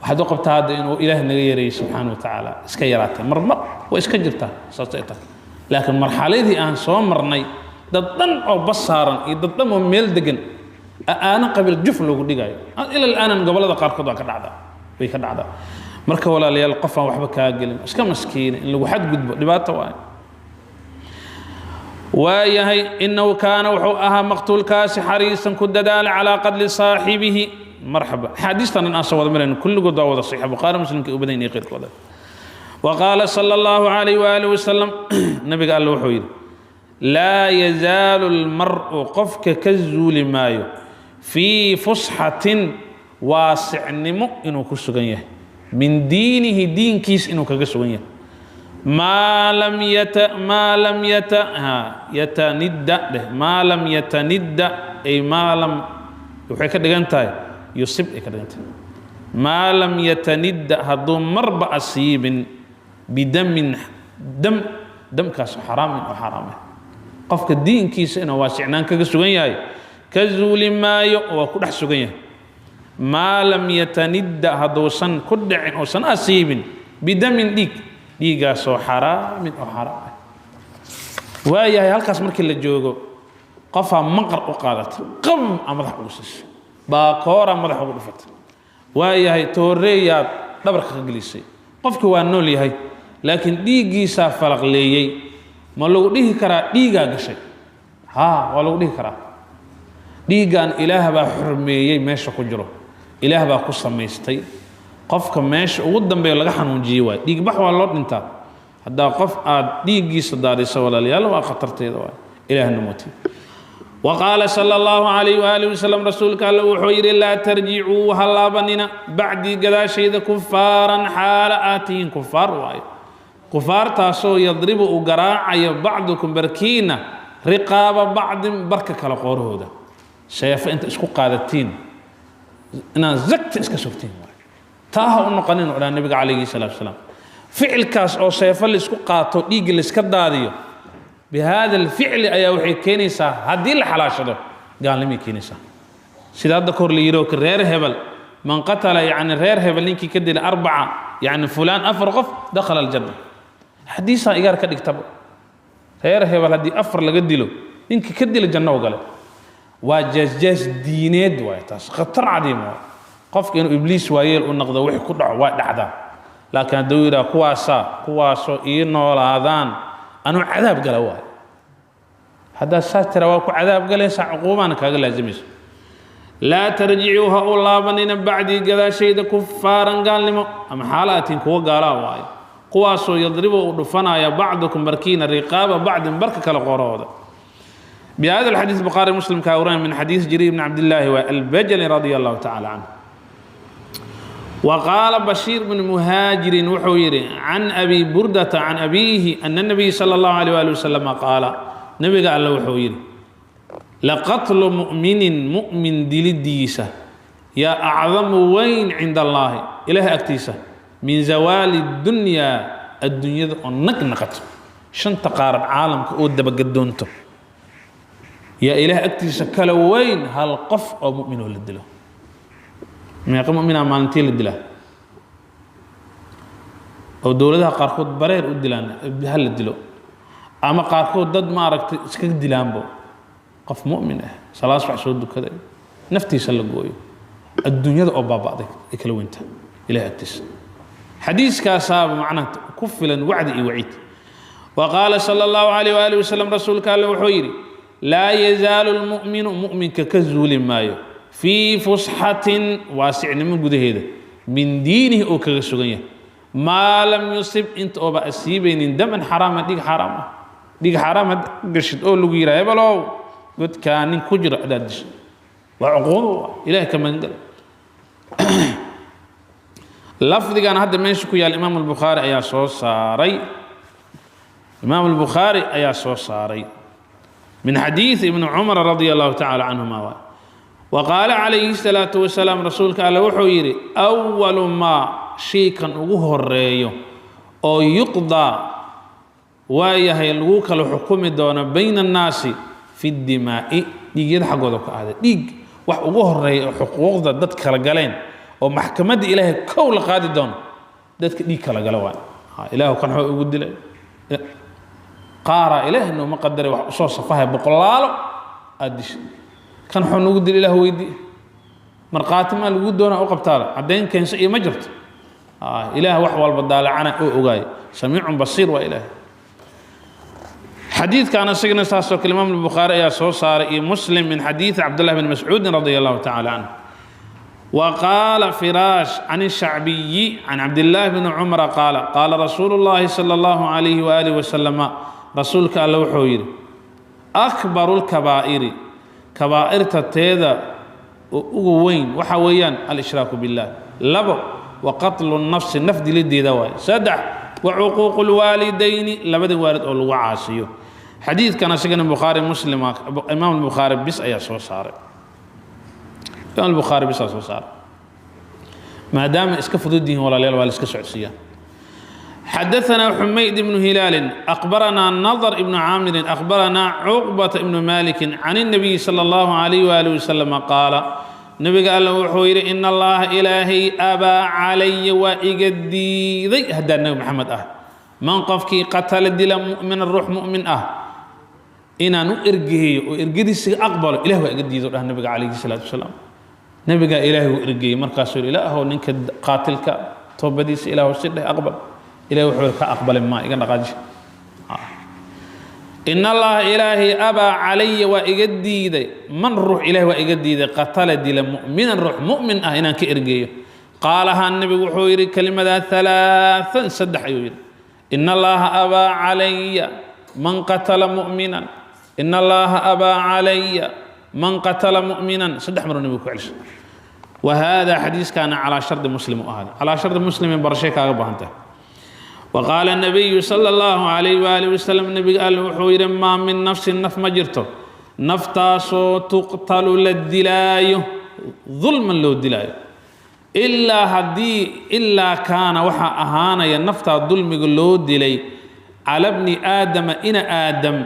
waxaad u qabtaa hadda inuu Ilaahay naga yareeyay subxaanahu wa tacaala, iska yaraatay marmar waa iska jirtaa saas ay tahay, laakiin marxaladii aan soo marnay dad dhan oo bas saaran iyo dad dhan oo meel degan Aana qabiil juf loogu dhigayo ila alaanan gobollada qaarkood waa ka dhacdaa, way ka dhacdaa. Marka walaalayaal, qof aan waxba kaa gelin, iska maskiina, in lagu xadgudbo dhibaato waayo. Waayahay, inahu kaana wuxuu ahaa maqtuulkaasi xariisan ku dadaala calaa qatli saaxibihi. Marxaba, axaadiistan aan soo wada marayno kulligood waa wada saxiixa, Bukhaari, Muslimka u badan yahay qeyrkooda. وقال صلى الله عليه وآله وسلم, nabiga alle wuxuu yidhi: laa yazaalu lmar'u, qofka ka zuuli maayo, fii fusxatin, waasicnimo inuu ku sugan yahay, min diinihi, diinkiis inuu kaga sugan yahay, maa lam yata ha yatanidda dheh, maa lam yatanidda, ay maa lam, waxay ka dhigan tahay yusib ay ka dhigan tahay, maa lam yatanidda, hadduu marba asiibin, bidamin, dam, damkaas xaraamin oo xaraam ah. Qofka diinkiisa inuu waasicnaan kaga sugan yahay ka zuuli maayo, waa ku dhex sugan yahay, maa lam yatanidda, hadduusan ku dhicin uusan asiibin, bidamin, dhiig, dhiiggaasoo xaraamin oo xaraam ah. Waayahay, halkaas markii la joogo, qofaa maqar u qaadatay, qab a madax ugu siisay, baakooraa madax ugu dhufatay, waayahay, tooreeyaad dhabarka ka gelisay. Qofkii waa nool yahay, laakiin dhiiggiisaa falaqleeyey. Ma lagu dhihi karaa dhiigaa gashay? Haa, waa lagu dhihi karaa. Dhiiggan Ilaah baa xurmeeyey, meesha ku jiro Ilaah baa ku samaystay. Qofka meesha ugu dambeeya laga xanuunjiyey waay. Dhiigbax waa loo dhintaa. Haddaa qof aad dhiiggiisa daadiso, walaalayaal, waa khatarteeda waay. Ilaahna mootiy. وقال صلى الله عليه وآله وسلم, rasuulka alle wuxuu yidhi: laa tarjicuu, ha laabanina, bacdii, gadaashayda, kufaaran, xaala aad tihiin kufaar waayo, kufaartaasoo yadribu, uu garaacayo, bacdukum, barkiina, riqaaba bacdin, barka kale qoorahooda. Seefo inta isku qaadatiin inaad zagta iska sugtiin waay. Taa ha u noqonin oo dhaa nabiga calayhi salaatu wasalaam. Ficilkaas oo seefo laisku qaato, dhiigga laiska daadiyo, bihada alficli ayaa waxay keenaysaa, haddii la xalaashado, gaalnimay keenaysaa. Sida hadda kahor la yidhi oo reer hebel, man qatala, yani reer hebel ninkii ka dilay arbaca, yani fulaan, afar qof, dakhala aljanna. Xadiisaa igaar ka dhigtaba, reer hebel haddii afar laga dilo, ninkii ka dila janno u galay. Waa jees-jees diineed waay, taas khatar cadiim waay. Qofka inuu ibliis waayeel u noqdo, wixii ku dhaco waa dhacdaa. Laakiin hadduu yidhaha kuwaasaa kuwaasoo ii noolaadaan anuu cadaab gala waay, haddaad saas tira waa ku cadaab galaysaa, cuquubaana kaaga laazimayso. Laa tarjicuu, ha u laabanina, bacdii, gadaashayda, kufaaran, gaalnimo, ama xaalaatiin kuwa gaalaa waayo, kuwaasoo yadribu, uu dhufanaya, bacdukum, barkiina, riqaaba bacdin, barka kale qorahooda. بهذا الحديث البخاري مسلم كاوران من حديث جرير بن عبد الله البجلي رضي الله تعالى عنه. وقال بشير بن مهاجر وحوير عن أبي بردة عن أبيه أن النبي صلى الله عليه وآله وسلم قال, نبي قال له وحوير: لقتل مؤمن, مؤمن دلديسة يا أعظم وين عند الله, إله أكتيسة, من زوال الدنيا, الدنيا نقنقت شن تقارب عالم كأود بقدونته, yaa Ilaah agtiisa kala weyn hal qof oo mu'min oo la dilo. Meeqa mu'minaa maalintii la dilaa oo dowladaha qaarkood bareer u dilaan ha la dilo, ama qaarkood dad maaragtay iskaga dilaanbo? Qof mu'min ah, salaad subax soo dukaday, naftiisa la gooyo, adduunyada oo baaba'day ay kala weyntaa Ilaah agtiisa. Xadiiskaasaaba macnaha ku filan wacdi iyo waciid. وقال صلى الله عليه وآله وسلم, rasuulka alle wuxuu yidhi: laa yazaalu lmu'minu, mu'minka ka zuuli maayo, fii fusxatin, waasicnimo gudaheeda, min diinihi oo kaga sugan yahay, maa lam yusib, inta ooba asiibaynin, daman xaraama, dhiig xaaraam ah. Dhiig xaaraam had gashid oo lagu yidhaha hebelow godkaa nin ku jiro adaad dishay, waa cuquubo Ilahay ka magangala. Lafdigan hadda meesha ku yaal Imaam Albukhaari ayaa soo saaray, Imaam Albukhaari ayaa soo saaray min xadiiث ibni Cumar radia Allahu tacala canhuma waay. وقال عليه الصلاة والسلام, rasuulka alle wuxuu yidhi: أول maa, shaykan ugu horeeyo oo, yuqdaa, waayahay, lagu kala xukumi doono, bayna annaasi, fi ddimaa'i, dhiigyada xaggooda ku ahday. Dhiig wax ugu horeeya oo xuquuqda dad kala galeen oo maxkamadda Ilaahay kow la qaadi doono, dadka dhiig kala gala waay. Ilaahu kan xoo ugu dilay qaaraa, Ilaahay nooma qadaray wax usoo safahay boqolaalo aada dishay. Kan wuxuu nagu dil Ilaah weydii, markhaati maa lagu doonaa u qabtaala caddayn keenso iyo ma jirto. Ilaah wax walba daalacana oo ogaayo, samiicun basiir waa Ilaah. Xadiidkan isagana saasoo kale Imaam Albukhaari ayaa soo saaray iyo Muslim min xadiidi Cabdullah bn Mascuudin radia Allahu tacala canhu. وقال فراش عن الشعبي عن عبد الله بن عمر قال: قال رسول الله صلى الله عليه وآله وسلم، رسولك الله وحو أكبر الكبائر، كبائر تتيدا وين وحويان الإشراك بالله، لبو وقتل النفس نفد لدي دواي، سدح وعقوق الوالدين لبد والد أو الوعاسيو. حديث كان سجن البخاري مسلم، إمام البخاري بس أي سو صار، imaam Albukhaari bisaa soo saaray maadaama iska fudud yihiin walaalayaal, waa la iska socodsiiyaa. حدثنا حميد بن هلال أخبرنا نضر بن عامر أخبرنا عقبة بن مالك عن النبي صلى الله عليه وآله وسلم قال، نبي قال له وحوير: إن الله إلهي أبى علي وإقدي ذي هدى النبي محمد من قفكي قتل دل مؤمن الروح مؤمن إن إرجه وإرجدي أقبل إله وإقدي ذي النبي عليه الصلاة والسلام. Nabigaa Ilaahay uu ergeeyey, markaasuu yidhi: Ilaahow, ninka qaatilka toobadiisa Ilaahu si dheh aqbal. Ilahay wuxuu ka aqbalay maa iga dhaqaaji. In Allaha Ilaahay abaa calaya waa iga diiday man ruux, Ilahay waa iga diiday qatala dila mu'minan ruux mu'min ah inaan ka ergeeyo. Qaalahaa nebigu wuxuu yidhi kelimadaa halaathan, saddex ayuu yidhi: In Allaha abaa calaya man qatala mu'minan, in Allaha abaa calaya man qatala mu'minan. Saddex maruu nebigu ku celshay. وهذا حديث كان على شرط مسلم، وهذا على شرط مسلم برشي كاغا باهنته. وقال النبي صلى الله عليه وآله وسلم، النبي قال وحو ما من نفس نف ما جرتو نفتاسو تقتل للدلايو ظلما لو دلايو إلا هدي إلا كان وحا أهانا يا نفتا ظلم لو دلي على ابن آدم إن آدم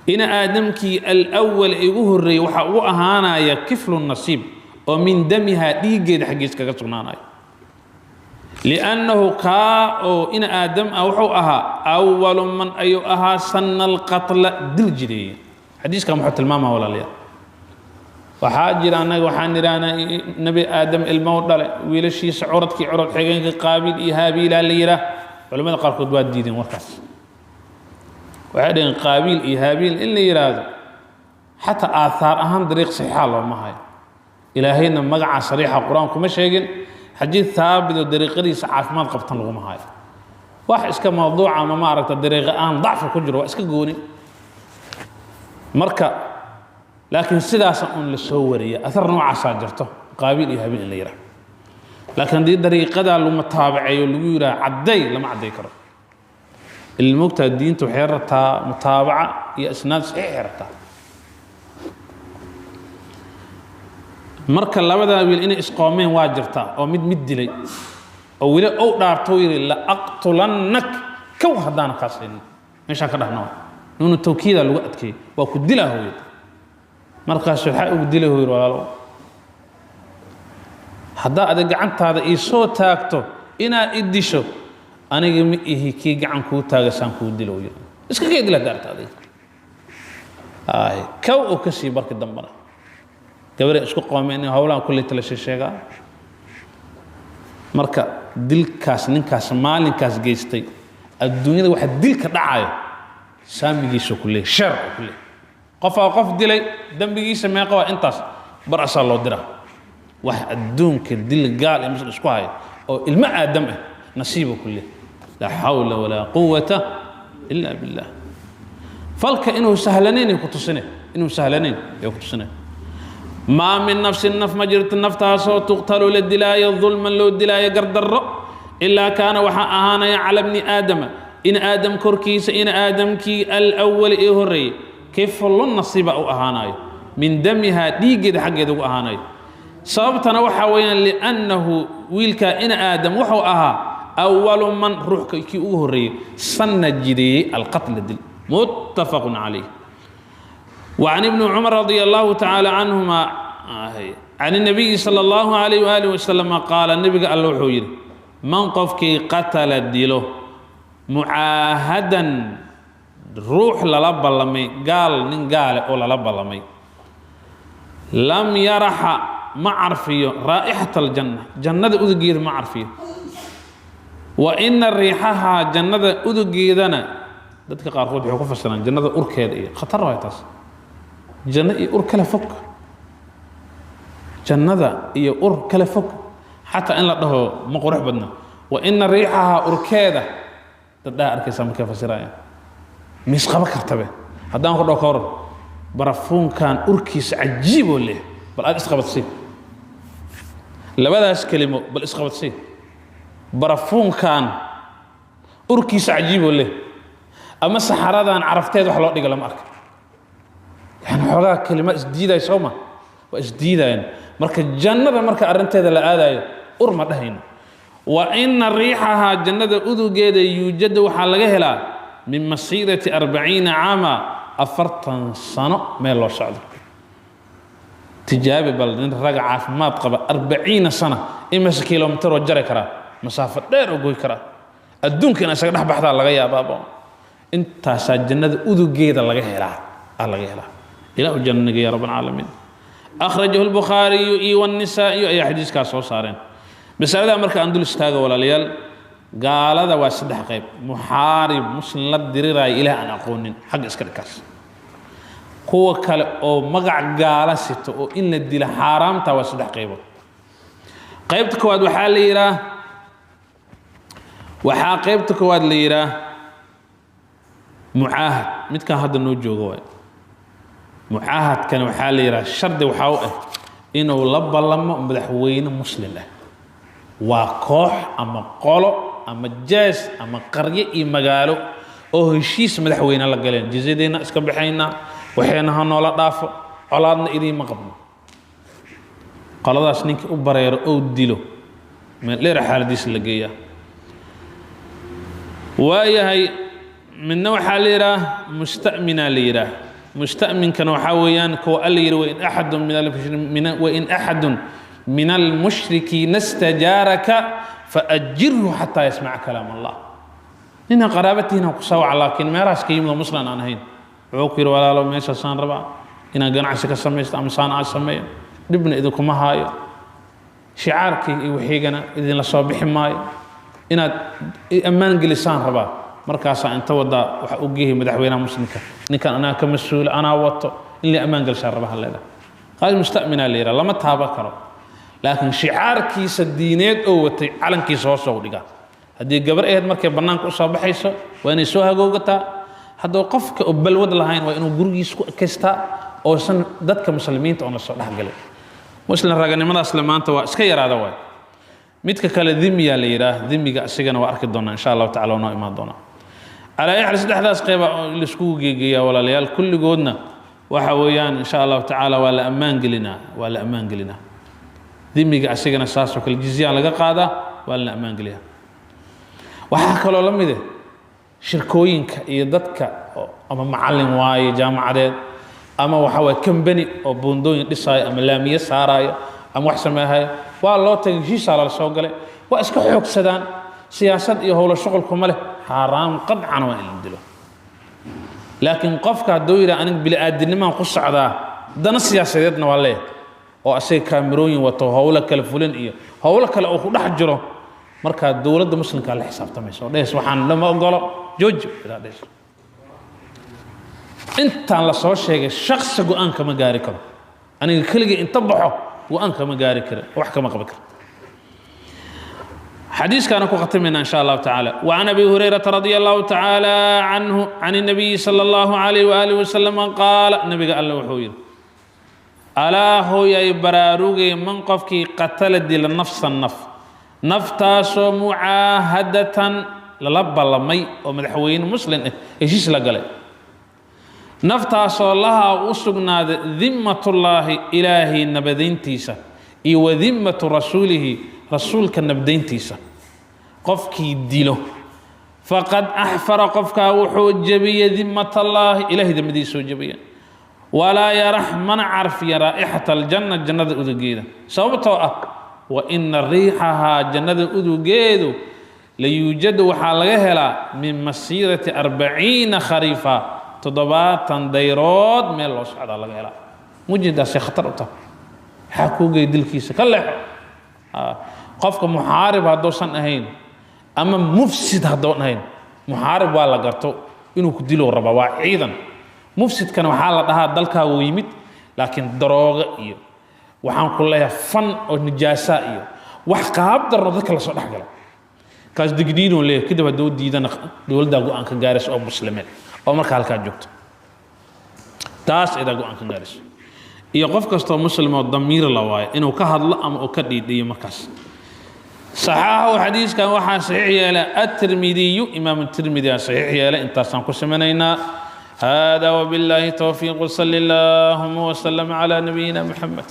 إن آدمكي الأول إيغو وحا أهانا يا كفل النصيب ومن دمها ديجيد حقيس كاغا سغناناي، لأنه كا أو إن آدم أو حو أها أول من أيو أها سن القتل دل جري. حديث كان محط الماما ولا ليا. waxaa jira annaga waxaan nidhahnaa Nebi Aadam ilmo u dhalay wiilashiisa curadkii curad xigeenka Qaabiil iyo Haabiilaa la yidhaah. Culamada qaarkood waa diideen warkaas, waxay dhaheen Qaabiil iyo Haabiil in la yidhaahdo xataa aathaar ahaan dariiq saxiixa looma hayo, Ilaahayna magaca sariixa Qur-aan kuma sheegin, xadiid thaabit oo dariiqadiisa caafimaad qabtan laguma hayo. Wax iska mawduuca ama maaragta dariiqa aan dacfi ku jiro waa iska gooni. Marka laakiin sidaasa un la soo wariya athar noocaasaa jirto Qaabiil iyo Habiil in la yidhaha, laakiin haddii dariiqadaa lagu taabaceeyo lagu yidhaha cadday lama cadday karo. Ilmogtaa diinta waxay rabtaa mutaabaca iyo isnaad saxiixay rabtaa. Marka labadaa wiil inay isqoomeen waa jirtaa oo mid mid dilay oo weli ou dhaarto yidhi la aqtulannak kow haddaana kaa siinin meeshaan ka dhahna nuunu tawkiidaa lagu adkeeyey waa ku dilaa hooyad. Markaas waxaa ugu dilay hooyir walaalo haddaa adig gacantaada ii soo taagto inaad i disho aniga ma ihi kii gacan kuu taagasaan kuu dilo yiri iska kay dila daarta adiga ay kow oo ka sii. Barki dambana gabaray isku qoomeen in howlahan kulley tala sheegaa. Marka dilkaas ninkaas maalinkaas geystay adduunyada waxa dilka dhacayo saamigiisa ku leeyahy shar ku leeyahy qofaa qof dilay dembigiisa meeqa waa intaas bar asaa loo diraa. Wax adduunka dil gaal iyo muslim isku haya oo ilmo Aadam ah nasiiba ku leeyahy. Laa xawla walaa quwata ila billah. Falka inuu sahlanayn ay ku tusine, inuu sahlanayn ay ku tusine. Maa min nafsin naf ma jirto naftaasoo tuqtalu la dilaayo dulman loo dilaayo gardarro ilaa kaana waxaa ahaanaya cala bni Aadama in Aadam korkiisa in Aadamkii alawali ee horreeyey kiflu nasiiba u ahaanayo min damihaa dhiiggeeda xaggeeda ugu ahaanayo. Sababtana waxaa weeyaan liannahu wiilkaa ina Aadam wuxuu ahaa awalu man ruuxka kii ugu horreeyey sanna jideeyey alqatla dil. Muttafaqun calayh. وعن ابن عمر رضي الله تعالى عنهما عن النبي صلى الله عليه وآله وسلم قال، النبي قال له من قفك قتل ديله معاهدا روح للا بلمي قال نين قال او للا بلمي. Lam yaraxa, ma carfiyo, raa'ixata aljanna, jannada udugeeda ma carfiyo. Wa ina riixahaa, jannada udugeedana, dadka qaarkood waxay ku fasiraan jannada urkeeda iyo khatar waay taas. Janno iyo ur kala fog, jannada iyo ur kala fog, xataa in la dhaho ma qurux badna. Wa ina riixahaa, urkeeda, dad arkaysaa markay fasirayaan miis qaba kartabe. Haddaan ku dhaho ka waran barafuunkan urkiisa cajiib oo leh, bal aad isqabadsii labadaas kelimo, bal isqabadsii barafuunkan urkiisa cajiib oo leh ama saxaradan carafteed wax loo dhiga lama arka. Yani xoogaa kelima isdiidaya soo ma waa isdiidayaan. Marka jannada marka arrinteeda la aadayo ur ma dhahayno. Wa ina riixahaa, jannada udugeeda, yuujadu, waxaa laga helaa, min masiirati 40 caama, 40 sano meel loo socdo. Tijaabi bal nin raga caafimaad qaba 40 sana imise kilomitir oo jari karaa, masaafo dheer oo goy karaa, adduunka ina isaga dhex baxdaa laga yaabaaba. Intaasaa jannada udugeeda laga helaa, aa laga helaa. Ilaahu jannaniga ya rab alcaalamiin. Akhrajahu lbukhaariyu iyo wannisaa'iyu ayaa xadiiskaas soo saareen. Masalada marka aan dul istaago, walaalayaal, gaalada waa saddex qayb. Muxaarib, muslim la diriraayo, ilaah aan aqoonin, xagga iska dhigkaas. Kuwa kale oo magac gaala sito oo in la dilo xaaraamta waa saddex qaybood. Qaybta koowaad waxaa la yidhaah, waxaa qaybta koowaad la yidhaah mucaahad. Midkan hadda noo joogo waay. Mucaahadkan waxaa la yidhaha shardi waxaa u ah inuu la ballamo madaxweyne muslim ah. Waa koox ama qolo ama jees ama qaryo iyo magaalo oo heshiis madaxweyne la galeen: jizyadeenna iska baxaynaa, waxayna ha noola dhaafo, colaadna idiinma qabno. Qoladaas ninka u bareero oo dilo, meel dheer xaaladiisa la geeyaa. Waayahay, midna waxaa la yidhaah musta'minaa la yidhaah. Musta'minkana waxaa weeyaan kuwa alla yidhi: Wain axadun min almushrikiina istajaaraka faajirhu xataa yasmaca kalaam Allah. Nina qaraabatiina ku sawaca, laakiin meelahaas ka yimid oo muslim aan ahayn, wuxuu ku yidhi: "Walaalo, meeshaasaan rabaa inaan ganacsi ka samaysto ama saan aan sameeyo, dhibna idinkuma haayo, shicaarkii iyo wixiigana idinla soo bixi maayo, inaad ammaan gelisaan rabaa." Markaasaa inta wadaa waxa u geeyay madaxweynaha muslimka: "Ninkan anaa ka mas-uula, anaa wato, in la ammaan gelshaan raba." Leedahay qaas musta'minaa la yidhaha, lama taaban karo, laakiin shicaarkiisa diineed oo watay, calankiisa hoos u dhigaa. Haddii gabar ahayd, markay bannaanka usoo baxayso waa inay soo hagoogataa. Hadduu qofka oo balwad lahayn, waa inuu gurigiisa ku ekaystaa oosan dadka muslimiinta oon la soo dhexgalin. Muslim raganimadaas le maanta waa iska yaraada waay. Midka kale dhimiyaa la yidhaah. Dhimiga isigana waa arki doonaa insha Allahu tacala, waa noo imaan doonaa. Calaa ay xaal, saddexdaas qeyba laiskugu geegeeyaa, walaalayaal. Kulligoodna waxa weeyaan insha Allahu tacaala waa la ammaan gelinaa, waa la ammaan gelinaa. Dhimiga asigana saasoo kale jizyaa laga qaadaa, waa la ammaan geliyaa. Waxaa kaloo la mid eh shirkooyinka iyo dadka, ama macallin waaye jaamacadeed, ama waxa waye company oo buundooyin dhisaayo ama laamiye saaraayo ama wax sameehayo, waa loo tagay, heshiisaa lala soo galay, waa iska xoogsadaan, siyaasad iyo howlo shuqul kuma leh, xaaraam qadcan waa in la dilo. Laakiin qofka hadduu yidhaha: "Aniga bili-aadinimaan ku socdaa, dana siyaasadeedna waa leeyahay," oo asaga kaamirooyin wato, howlo kale fulin iyo howlo kale oo ku dhex jiro, markaa dowladda muslimkaa la xisaabtamaysa oo dhehaysa: "Waxaan lama ogolo, jooji." Idaa dhehayso. Intaan la soo sheegay shaksi go-aan kama gaari karo. Aniga keligii inta baxo go-aan kama gaari kara, wax kama qaban karo. Xadiiskaana ku khatimayna in sha Allahu tacaala. وعن أبي هريرة رضي الله تعالى عنه عن النبي صلى الله عليه وآله وسلم قال، nabiga alle wuxuu yidhi: "Alaa hooyay, baraarugay, man qofkii qatala, dila, nafsan, naf, naftaasoo mucaahadatan, lala ballamay oo madaxweyne muslim ah heshiis la galay, naftaasoo lahaa u sugnaaday dimmatullaahi, ilaahay nabadayntiisa, iyo wa dimmatu rasuulihi, rasuulka nabdayntiisa, qofkii dilo, faqad axfara, qofkaa wuxuu jebiyey, dimmatallaahi, ilahay dimmadiisuu jebiye, walaa yarax, mana carfiya, raa'ixata aljanna, jannada udugeeda, sababtoo ah wa ina riixahaa, jannada udugeedu, layuujadu, waxaa laga helaa, min masiirati 40 khariifa, 70 dayrood meel loo socdaa laga helaa." Mujidaasay khatar u tahay. Maxaa kuu geey dilkiisa? Ka leexo. Qofka muxaarib hadduusan ahayn ama mufsid haddoon ahayn, muxaarib waa la garto inuu ku dilo rabaa, waa ciidan. Mufsidkana waxaa la dhahaa dalkaagu yimid, laakiin darooga iyo, waxaan ku leeyahay, fan oo nijaasa iyo wax qaab darno dadka lasoo dhex gala, kaas digniinuu leeyahay. Kadib hadduu diidana, dowladdaa go-aan ka gaaraysa oo muslimiin oo marka halkaa joogto, taas idaa go-aan ka gaarayso, iyo qof kastoo muslim oo damiir la waayo inuu ka hadlo ama uu ka dhiidhiyo markaas. Saxaaxu, xadiiskan waxaa saxiix yeelay Atirmidiyu, Imaam Tirmidi aa saxiix yeelay. Intaasaan ku simanaynaa. Hada وبالله توفيق، صلى اللهم وسلم على نبينا محمد.